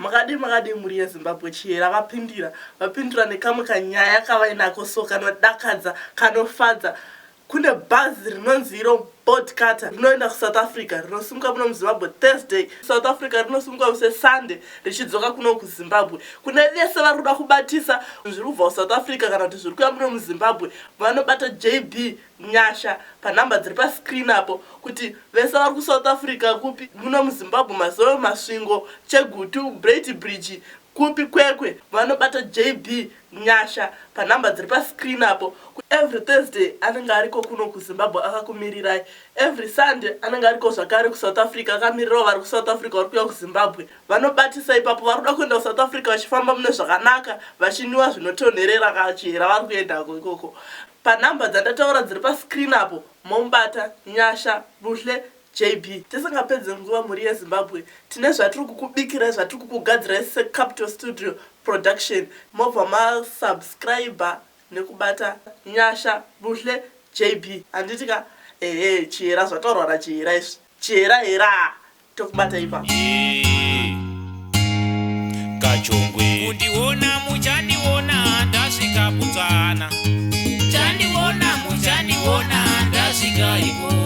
Makadii makadii mhuri yeZimbabwe Chihera vapindira vapindura nekamwe kanyaya kavainako so kanodakadza kanofadza kune bhazi rinonzi iro Boltcutter rinoenda kuSouth Africa rinosimuka muno muZimbabwe Thursday South Africa rinosimuka muse Sunday richidzoka kuno kuZimbabwe kune vese vari kuda kubatisa zviri kubva kuSouth Africa kana kuti zviri kuya muno muZimbabwe vanobata JB Nyasha panhamba dziri pascreen apo kuti vese vari kuSouth Africa kupi muno muZimbabwe Mazowe Masvingo Chegutu Beitbridge kupi Kwekwe vanobata JB Nyasha panhamba dziri pascreen apo. Every Thursday anenge ariko kuno kuZimbabwe akakumirirai. Every Sunday anenge ariko zvakare kuSouth Africa akamirirawo vari kuSouth Africa vari kuuya kuZimbabwe. Vanobatisa ipapo vari kuda kuenda kuSouth Africa vachifamba mune zvakanaka vachinwiwa zvinotonherera kachihera vari kuendako ikoko. Panhamba dzandataura dziri pascreen apo momubata Nyasha Buhle JB. Tisingapedze nguva mhuri yeZimbabwe tine zvatiri kukubikirai zvatiri kukugadzirai seCapital Studio Production mobva masubscriber nekubata Nyasha Buhle JB handiti ka ehe Chihera zvataurwa naChihera izvi Chihera heraa tokubata ipapo. Kachongwe. Kundiona muchandiona ndasvika Botswana. Chandiona muchandiona ndasvika ikoko.